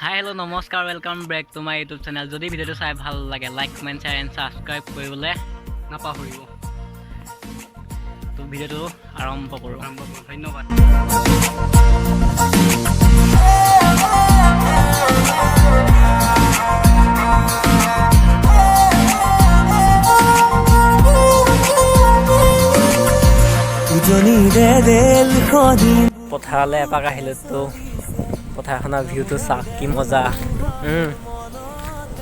হাই, hello', নমস্কাৰ, welcome back to my YouTube channel. যদি ভিডিঅ'টো চাই ভাল লাগে, like, comment, share and subscribe কৰিবলৈ নাপাহৰিব। তো ভিডিঅ'টো আৰম্ভ কৰোঁ। আৰম্ভ কৰোঁ, ধন্যবাদ। উজনিৰে ৰেলখনি। পথাৰলৈ এপাক আহিলোঁ। তো পথাৰখনৰ ভিউটো চাওক, কি মজা।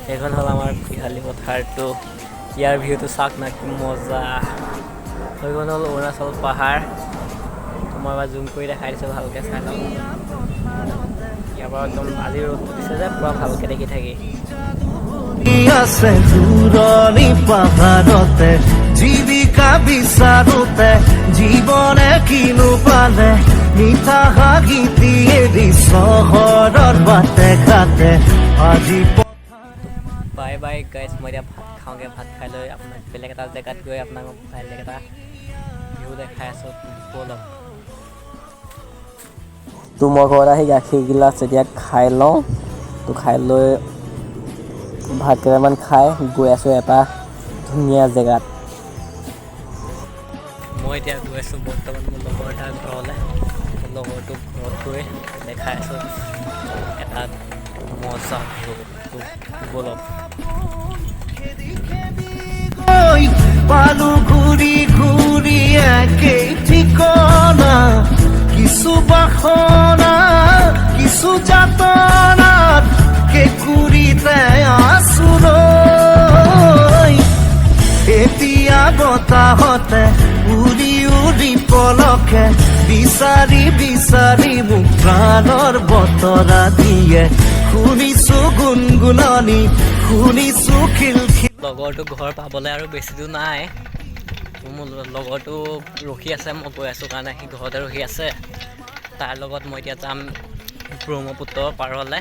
সেইখন হ'ল আমাৰ বিহালী পথাৰটো। ইয়াৰ ভিউটো চাওক না, কি মজা। সেইখন হ'ল অৰুণাচল পাহাৰ। তো মই এবাৰ জুম কৰি দেখাই দিছোঁ, ভালকৈ চাই লওক। ইয়াৰ পৰা একদম আজি ৰ'দটো দিছে যে পূৰা ভালকৈ দেখি থাকি। আছে দূৰণি পাহাৰতে জীৱিকা বিচাৰোতে জীৱনে কিনো পালে, মিঠা হাঁহিটি এৰি চহৰৰ বাটে ঘাটে আজি। বাই বাই গাইজ, মই এতিয়া ভাত খাওঁগৈ। ভাত খাই লৈ আপোনাক বেলেগ এটা জেগাত গৈ আপোনাক বেলেগ এটা ভিউ দেখাই আছোঁ, ব'লক। তো মই ঘৰত আহি গাখীৰ গিলাচ এতিয়া খাই লওঁ। তো খাই লৈ ভাত কেইটামান খাই গৈ আছোঁ এটা ধুনীয়া জেগাত। মই এতিয়া গৈ আছোঁ বৰ্তমান মোৰ লগৰ এটাৰ ঘৰলৈ। লগৰটোক ঘৰত গৈ দেখাই আছোঁ এটা মজা ভিউ। তো ব'লক। গৈ পালো ঘূৰি ঘূৰি একেই ঠিকনা, কিছু বাসনা, কিছু যাতনাত কেঁকুৰিতে আছো ৰৈ। এতিয়া বতাহতে উৰি উৰি পলকে বিচাৰি বিচাৰি মোক প্ৰাণৰ বতৰা দিয়ে। শুনিছো গুণগুণনি, শুনিছো খিলখিল। লগৰটো ঘৰ পাবলৈ আৰু বেছি দূৰ নাই। মোৰ লগৰটো ৰখি আছে, মই গৈ আছোঁ কাৰণে সি ঘৰতে ৰখি আছে। তাৰ লগত মই এতিয়া যাম ব্ৰহ্মপুত্ৰ পাৰলৈ।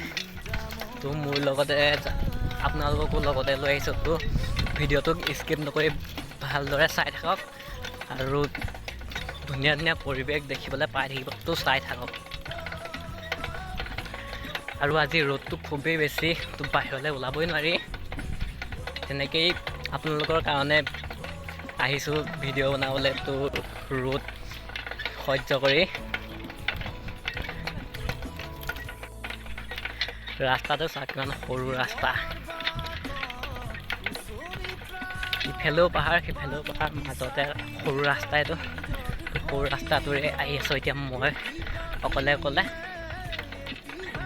তো মোৰ লগতে আপোনালোককো লগতে লৈ আহিছোঁ। তো ভিডিঅ'টোক স্কিপ নকৰি ভালদৰে চাই থাকক আৰু ধুনীয়া ধুনীয়া পৰিৱেশ দেখিবলৈ পাই থাকিব। তো চাই থাকক। আৰু আজি ৰ'দটো খুবেই বেছি, তো বাহিৰলৈ ওলাবই নোৱাৰি। তেনেকেই আপোনালোকৰ কাৰণে আহিছোঁ ভিডিঅ' বনাবলৈ। তো ৰ'দ সহ্য কৰি ৰাস্তাটো চাওক, কিমান সৰু ৰাস্তা। ইফালেও পাহাৰ, সিফালেও পাহাৰ, মাজতে সৰু ৰাস্তা এইটো। সৰু ৰাস্তাটোৰে আহি আছোঁ এতিয়া মই অকলে অকলে।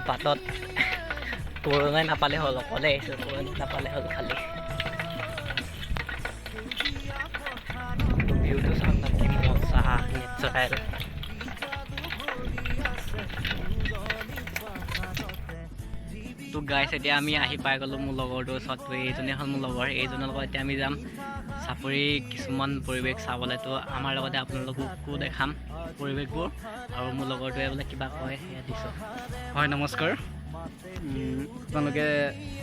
বাটত কৰোণাই নাপালে হ'ল, অকলে আহিছোঁ, কৰোণাই নাপালে হ'ল খালি। ভিউটো চাওক না, কি মজা নেচাৰেল। তো গাইছ, এতিয়া আমি আহি পাই গ'লোঁ মোৰ লগৰটোৰ ওচৰত। তো এইজনে হ'ল মোৰ লগৰ। এইজনৰ লগত এতিয়া আমি যাম চাপৰি কিছুমান পৰিৱেশ চাবলৈ। তো আমাৰ লগতে আপোনালোককো দেখাম পৰিৱেশবোৰ। আৰু মোৰ লগৰটোৱে বোলে কিবা কয়, সেয়া দিছোঁ। হয়, নমস্কাৰ। আপোনালোকে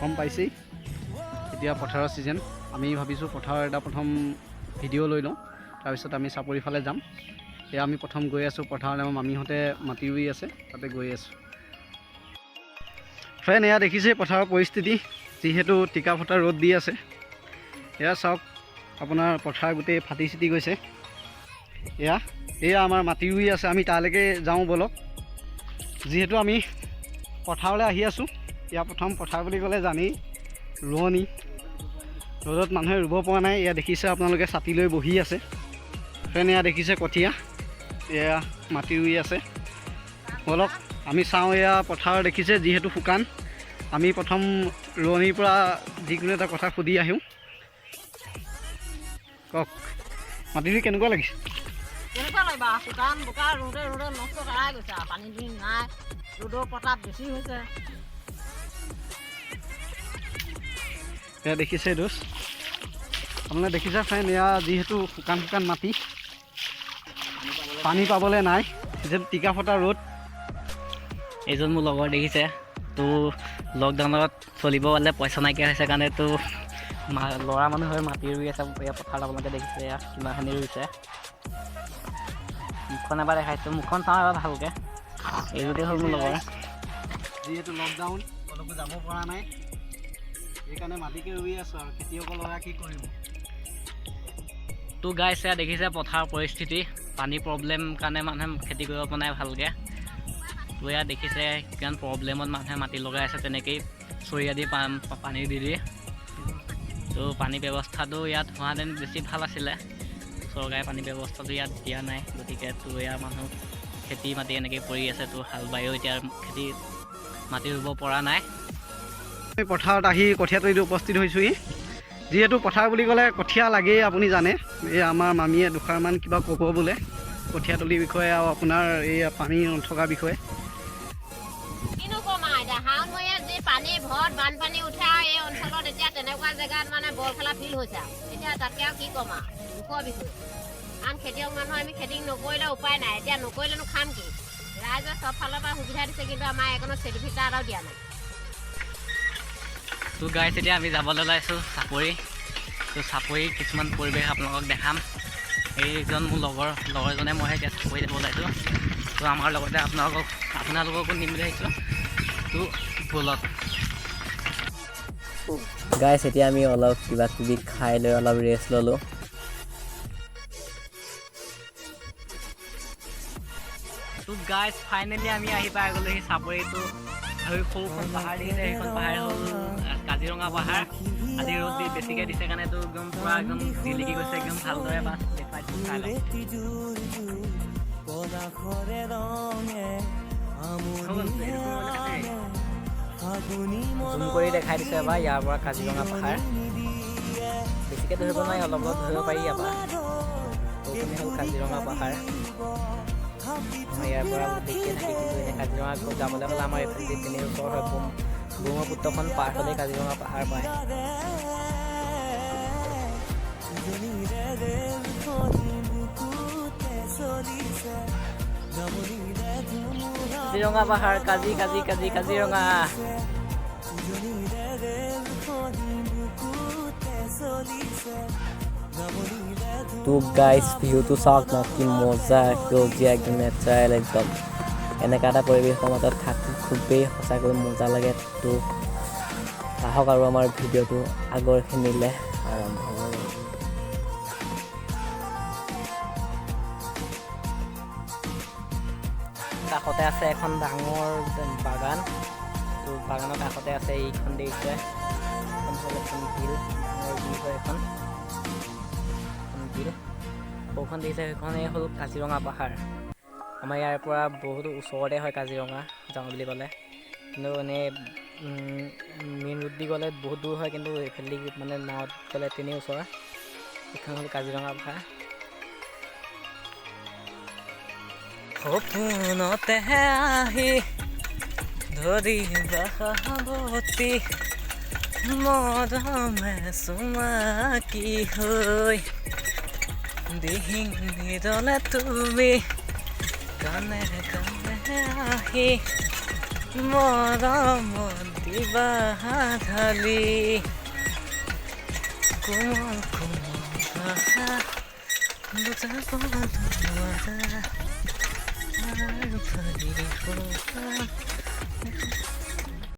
গম পাইছেই, এতিয়া পথাৰৰ ছিজন। আমি ভাবিছোঁ পথাৰৰ এটা প্ৰথম ভিডিঅ' লৈ লওঁ, তাৰপিছত আমি চাপৰি ফালে যাম। এয়া আমি প্ৰথম গৈ আছোঁ পথাৰলৈ। আমাৰ মামীহঁতে মাটি ৰুই আছে, তাতে গৈ আছোঁ। ফ্ৰেণ্ড, এয়া দেখিছে পথাৰৰ পৰিস্থিতি, যিহেতু টিকা ফটা ৰ'দ দি আছে। এয়া চাওক, আপোনাৰ পথাৰ গোটেই ফাটি চিটি গৈছে। এয়া আমাৰ মাটি ৰুই আছে, আমি তালৈকে যাওঁ ব'লক। যিহেতু আমি পথাৰলৈ আহি আছোঁ, ইয়াৰ প্ৰথম পথাৰ বুলি ক'লে জানেই, ৰোৱনী। ৰ'দত মানুহে ৰুব পৰা নাই। এয়া দেখিছে আপোনালোকে, ছাতি লৈ বহি আছে। ফ্ৰেণ্ড, এয়া দেখিছে কঠীয়া, এয়া মাটি ৰুই আছে। ব'লক আমি চাওঁ। এয়া পথাৰ দেখিছে, যিহেতু শুকান। আমি প্ৰথম ৰোৱনীৰ পৰা যিকোনো এটা কথা সুধি আহোঁ। কওক, মাটি ৰুই কেনেকুৱা লাগিছে? কেনেকুৱা লাগিব আৰু, শুকান বোকা, ৰুওঁতে ৰুওঁতে নষ্ট কৰাই গৈছে আৰু। পানী দুনি নাই, ৰ'দৰ প্ৰতাপ বেছি হৈছে। এয়া দেখিছে দোষ, আপোনালোকে দেখিছে ফ্ৰেণ্ড, এয়া যিহেতু শুকান শুকান মাটি, পানী পাবলৈ নাই, যিহেতু টিকা ফটা ৰ'দ। এইজন মোৰ লগৰ দেখিছে। তো লকডাউনত চলিব পালে পইচা নাইকিয়া হৈছে কাৰণে তো ল'ৰা মানুহ হৈ মাটি ৰুই আছে এয়া পথাৰত। আপোনালোকে দেখিছে, এয়া কিমানখিনি ৰুইছে। মুখখন এবাৰ দেখাইছোঁ, মুখখন চাওঁ এবাৰ ভালকৈ। এইটোতে হ'ল মোৰ লগৰ। যিহেতু লকডাউন। ক'লৈকো যাব পৰা নাই, সেইকাৰণে মাটিকে ৰুই আছোঁ আৰু খেতিয়কৰ ল'ৰা কি কৰিব। তো গাইছ, এয়া দেখিছে পথাৰৰ পৰিস্থিতি। পানী প্ৰব্লেম কাৰণে মানুহে খেতি কৰিব পৰা নাই ভালকৈ। তো এয়া দেখিছে কিমান প্ৰব্লেমত মানুহে মাটি লগাই আছে, তেনেকেই চৰিয়া দি পানী দি দি। তো পানী ব্যৱস্থাটো ইয়াত হোৱাহেঁতেন বেছি ভাল আছিলে। চৰকাৰে পানী ব্যৱস্থাটো ইয়াত দিয়া নাই, গতিকে তো ইয়াৰ মানুহ খেতি মাটি এনেকৈ পৰি আছে। তো হাল বায়ো এতিয়া খেতি মাটি ৰুব পৰা নাই। আমি পথাৰত আহি কঠীয়াতলিত উপস্থিত হৈছোঁহি। যিহেতু পথাৰ বুলি ক'লে কঠীয়া লাগেই, আপুনি জানে। এই আমাৰ মামীয়ে দুষাৰমান কিবা ক'ব বোলে কঠীয়াতলিৰ বিষয়ে আৰু আপোনাৰ এই পানী নথকাৰ বিষয়ে। কিনো ক'ম আৰু, এতিয়া শাওণমহীয়া যি পানী ভৰত বানপানী উঠে আৰু এই অঞ্চলত এতিয়া তেনেকুৱা জেগাত মানে বল খেলা ফিল হৈছে আৰু এতিয়া তাতকৈ আৰু কি ক'ম আৰু, দুখৰ বিষয়। কাৰণ খেতিয়ক মানুহ আমি খেতি নকৰিলে উপায় নাই। এতিয়া নকৰিলেনো খাম কি? ৰাইজে চব ফালৰ পৰা সুবিধা দিছে, কিন্তু আমাৰ এইকণত চেলিফিল্টাৰ এটাও দিয়া নাই। তো গাইছ, এতিয়া আমি যাবলৈ ওলাইছোঁ চাপৰি। তো চাপৰি কিছুমান পৰিৱেশ আপোনালোকক দেখাম। এইজন মোৰ লগৰজনে মই এতিয়া চাপৰি যাব ওলাইছোঁ। তো আমাৰ লগতে আপোনালোককো নিম বুলি ভাবিছোঁ। তো ব'লক। গাইছ, এতিয়া আমি অলপ কিবা কিবি খাই লৈ অলপ ৰেষ্ট ল'লোঁ। তো গাইছ, ফাইনেলি আমি আহি পাই গ'লোহি চাপৰিটো। সেই সৰুখন পাহাৰ দেখিছে, সেইখন পাহাৰ হ'ল কাজিৰঙা পাহাৰ। আজি ৰ'দ দি বেছিকৈ দিছে কাৰণেতো একদম পূৰা একদম জিলিকি গৈছে একদম ভালদৰে। বাছ দেখুৱাই দিছোঁ, চাই লওক। হৈ গ'ল, এইটো কৰিবলৈ আছে। জুম কৰি দেখাই দিছোঁ এবাৰ ইয়াৰ পৰা কাজিৰঙা পাহাৰ। বেছিকৈ ধৰিব নোৱাৰি, অলপ অলপ ধৰিব পাৰি ইয়াৰ পৰা। সৌখিনি হ'ল কাজিৰঙা পাহাৰ। আমাৰ ইয়াৰ পৰা দেখিয়ে থাকি, কিন্তু এতিয়া কাজিৰঙা যাবলৈ হ'লে আমাৰ এইফালেদি তেনেই ওচৰ হয়। ব্ৰহ্মপুত্ৰখন পাৰ হ'লেই কাজিৰঙা পাহাৰ পায়। কাজিৰঙা পাহাৰ, কাজি কাজি কাজি কাজিৰঙা। তো গাইছ, ভিউটো চাওক না, কি মজা, সেউজীয়া একদম নেচাৰেল একদম। এনেকুৱা এটা পৰিৱেশৰ মাজত থাকি খুবেই সঁচাকৈ মজা লাগে। তো আহক আৰু আমাৰ ভিডিঅ'টো আগৰখিনিলৈ আৰম্ভ কৰোঁ। কাষতে আছে এখন ডাঙৰ বাগান। তো বাগানৰ কাষতে আছে এইখন দেখিছে, এখন হ'ল এখন বিল, ডাঙৰ বিল হয় এখন, এখন বিল। সৌখন দেখিছে, সেইখনেই হ'ল কাজিৰঙা পাহাৰ। আমাৰ ইয়াৰ পৰা বহুত ওচৰতে হয় কাজিৰঙা যাওঁ বুলি ক'লে। কিন্তু এনেই মেইন ৰোড দি গ'লে বহুত দূৰ হয়, কিন্তু এইফালেদি মানে নাৱত গ'লে তেনেই ওচৰ। এইখন হ'ল কাজিৰঙা পাহাৰ। সপোনতে আহি ধৰিবা সাৱটি মৰমে চুমাকি হৈ দিহিং নিৰলে তুমি কাণে কাণে আহি মৰম দিবা ঢালি কোমল কোমল ভাষা বুজাব নোৱাৰা আৰু ফালি।